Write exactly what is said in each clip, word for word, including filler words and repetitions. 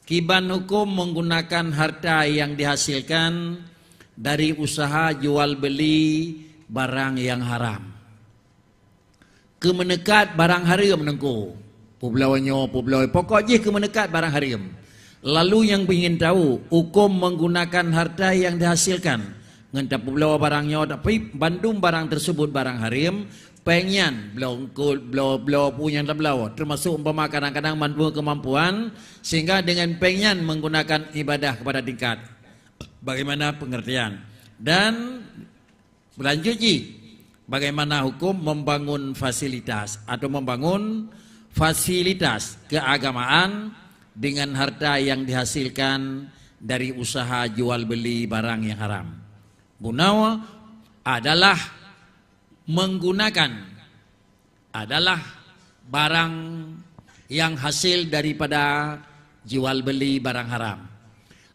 Kiban huköm menggunakan harta yang dihasilkan dari usaha jual beli barang yang haram. Keumeuneukat barang hareuem, Teungku. Peubloe nyoe, peubloe, pokok jih keumeuneukat barang hareuem. Lalu nyang peuingin tahu, huköm menggunakan harta yang dihasilkan ngon tapeubloe barang nyoe, tapi bandum barang tersebut barang hareuem, péng nyan, bloe eungkôt, bloe, bloe peue nyang tabloe, termasuk umpama kadang-kadang mandeue kemampuan, sehingga dengan péng nyan menggunakan ibadah kepada tingkat. Bagaimana pengertian? Dan berlanjut jih, bagaimana huköm membangun fasilitas atau membangun fasilitas keagamaan dengan harta yang dihasilkan dari usaha jual beli barang yang haram. Bunoe adalah menggunakan, adalah barang yang hasil daripada jual beli barang haram.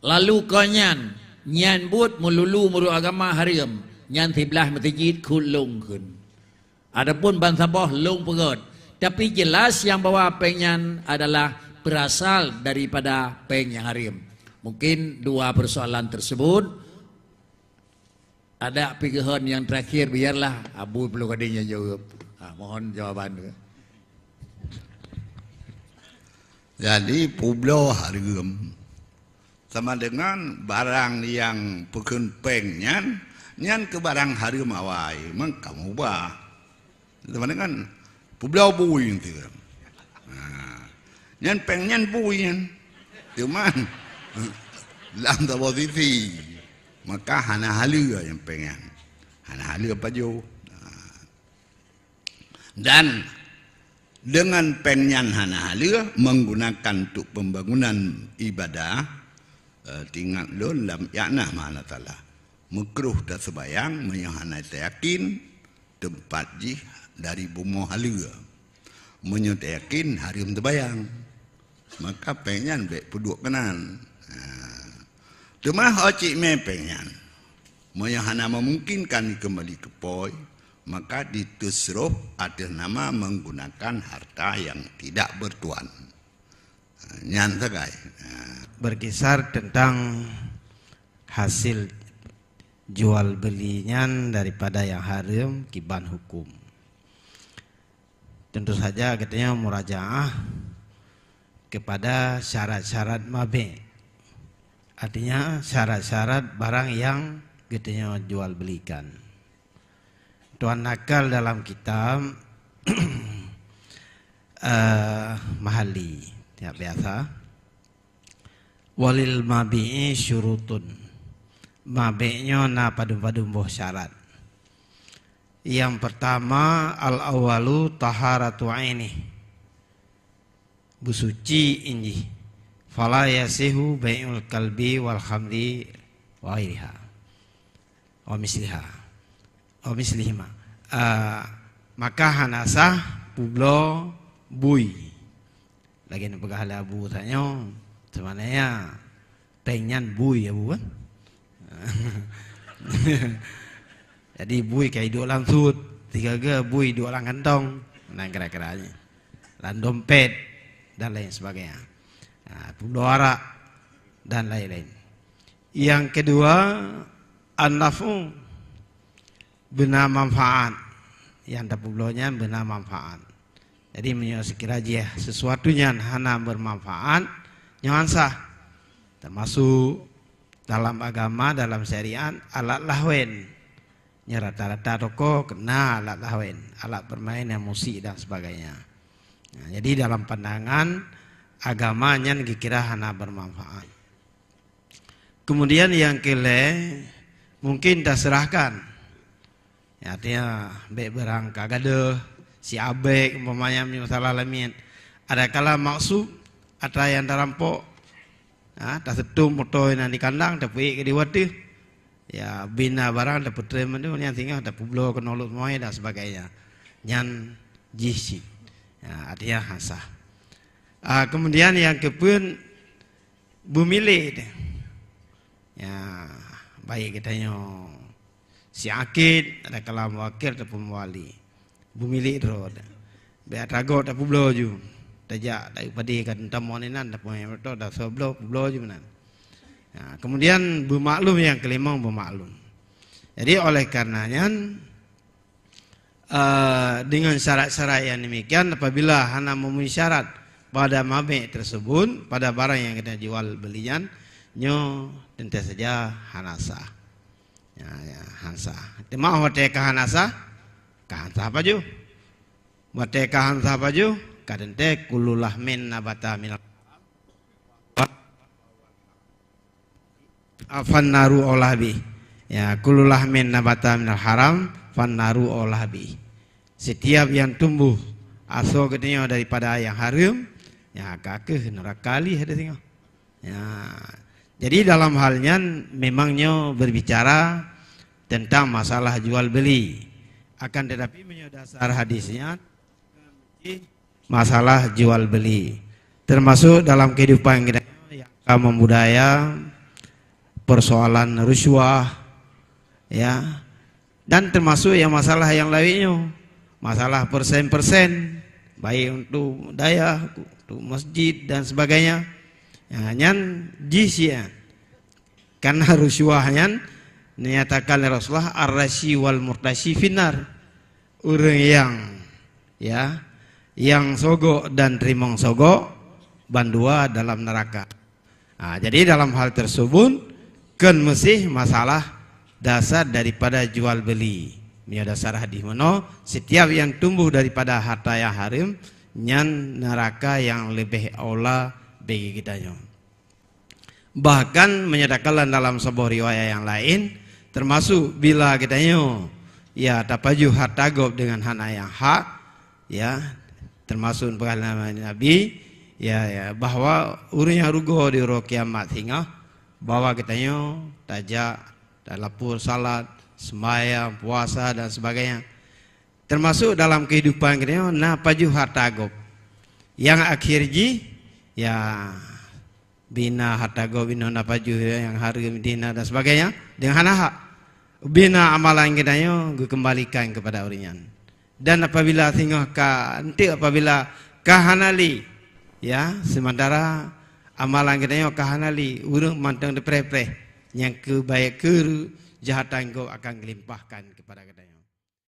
Lalu kon nyan, nyan buet meululu meunurot agama hareuem, nyan siblaih meuseujid kheun lôn kheun. Adapun bansaboh lôn peugöt, tapi jelas nyang bahwa péng nyan adalah berasal daripada péng nyang hareuem. Mungkin dua persoalan tersebut. Ada pikiran yang terakhir, biarlah Abu Pelu Gading yang jawab. Ha, mohon jawaban tu. Jadi, peubloe hareuem sama dengan barang nyang peukheun péng nyan, nyan keu barang hareuem awai, meuka mubah. Teuma dengan peubloe bui nyan. Ha. Nyan péng nyan bui nyan. Teuma lam saboh sisi, maka hana haleue nyan péng nyan. Hana haleue pajoh. Ha. Dan dengan péng nyan hana haleue menggunakan untuk pembangunan ibadah, eh, teuingat lôn lam i'anah meuhana salah. Meukruh taseumayang meunyoe hana tayakin teumpat jih dari bumoe haleue. Meunyoe tayakin hareuem teubayang, maka péng nyan bék peuduek keunan. Ha. Teuma ho cit mé péng nyan, meunyoe hana memungkinkan dikeumbali keu pôi, maka ditusrof ateueh nama menggunakan harta yang tidak bertuan. Ha, nyan sagai. Ha. Berkisar tentang hasil jual beli nyan daripada yang hareuem kiban huköm. Tentu saja geutanyoe murajaah kepada syarat-syarat mabé'. Artinya syarat-syarat barang yang geutanyoe jual belikan. Tuan nakal dalam kitab, eh, Mahalli, ya, biasa. Walil mabi'i syurutun. Mabé' nyoe na padum-padum boh syarat. Yang pertama, al-awwalu taharatu aini. Beusuci injih. Fala yasihu bai'ul kalbi wal khamri wa ghairiha. Wa misliha. Wa mislihima. Ah, maka hana sah peubloe bui. Lagée neupeugah lé Abu tanyoe, sebenarnya péng nyan bui Abu kan. Jadi bui ka iduek lam sut, sigaga bui iduek lam kantong, dan kira-kira nyan. Lam dompet dan lain sebagainya. Ha, peubloe arak dan lain-lain. Yang kedua, an-naf'u. Beuna manfaat. Nyang tapeubloe nyan beuna manfaat. Jadi, meunyoe sekira jih sesuatu nyan hana bermanfaat, nyoe han sah. Termasuk dalam agama, dalam syariat, alat lahwen. Nyoe rata-rata toko keuna alat lahwen, alat permainan musik dan sebagainya. Nah, jadi dalam pandangan agama nyan geukira hana bermanfaat. Kemudian nyang keu lhée, mungkin taseurahkan. Ya, artinya, bék beurangkat gadoh, si abék umpamanya masalah lamiet. Adakala maksud atra nyang tarampok, ha, taseutôb moto nyang di kandang, tapeuék keu di wateuh. Ya, bina barang tapeutrém mandum nyang singoh tapeubloe keunoe lôn seumuanya dan sebagainya. Nyan jih cit. Ya, artinya han sah. Ah, kemudian nyang keupeuet, beumilék teuh. Ya, baik geutanyoe si akid, adakala muwakil ataupun muwali. Beumilék droe teuh. Bék atra gob tapeubloe ju. tajak dari padé ka teutamong inan, dah peuet moto, dah soe bloe, bloe jih meunan. Ha, kemudian beumaklum nyang keulimong beumaklum. Jadi oleh karena nyan, eh, dengan syarat-syarat yang demikian, apabila hana memenuhi syarat pada mabék tersebut, pada barang yang kita jual beli nyan, nyoe tentu saja hana sah. Ya, ya, hana sah. Teuma watée ka hana sah, ka hana sah pajoh. Watée ka hana sah pajoh, ka teuntée kullu lahmin nabata minal fannaru aula bih. Ya, kullu lahmin nabata minal haram fannaru aula bih. Setiap yang tumbuh asoe geutanyoe daripada yang haram, ya, ka keuh neuraka lih ada singoh. Ya. Jadi dalam hal nyan memang nyoe berbicara tentang masalah jual beli. Akan tetapi meunyoe dasar hadis nyan masalah jual beli, termasuk dalam kehidupan kita yang akan membudaya persoalan rusyuah, ya, dan termasuk yang masalah yang lainnya, masalah persen-persen, baik untuk dayah, untuk masjid dan sebagainya. Ya, nyan jih siat. Karena rusyuah nyan dinyatakan oleh Rasulullah, "Ar-rashi wal murtashi finnar." Ureuëng yang, ya, yang sogok dan teurimong sogok, bandua dalam neraka. Ha, jadi dalam hal tersebut, kon meusih masalah dasar daripada jual beli. Meunyoe dasar hadis meunoe, setiap yang tumbuh daripada harta yang haram, nyan neraka yang lebih aula bagi geutanyoe. Bahkan menyatakan dalam sebuah riwayat yang lain, termasuk bila geutanyoe, ya, tapajoh harta gob dengan hana yang hak, ya, termasuk peugah Nabi, ya, ya, bahwa ureuëng nyang rugoe di uroe kiamat singoh, bahwa geutanyoe tajak, talapor salat, sembahyang, puasa dan sebagainya. Termasuk dalam kehidupan geutanyoe na pajoh harta gob. Yang akhir jih, ya, bina harta gob, bina na pajoh yang haram, dina dan sebagainya, dengan hana hak. Bina amalan geutanyoe geukembalikan kepada ureuëng nyan. Dan apabila singoh ka, enteuk apabila ka hana lé, ya, sementara amalan geutanyoe ka hana lé, ureuëng mantong dipreh-preh, nyang keu baik keu jahatan gob akan geulimpahkan kepada geutanyoe.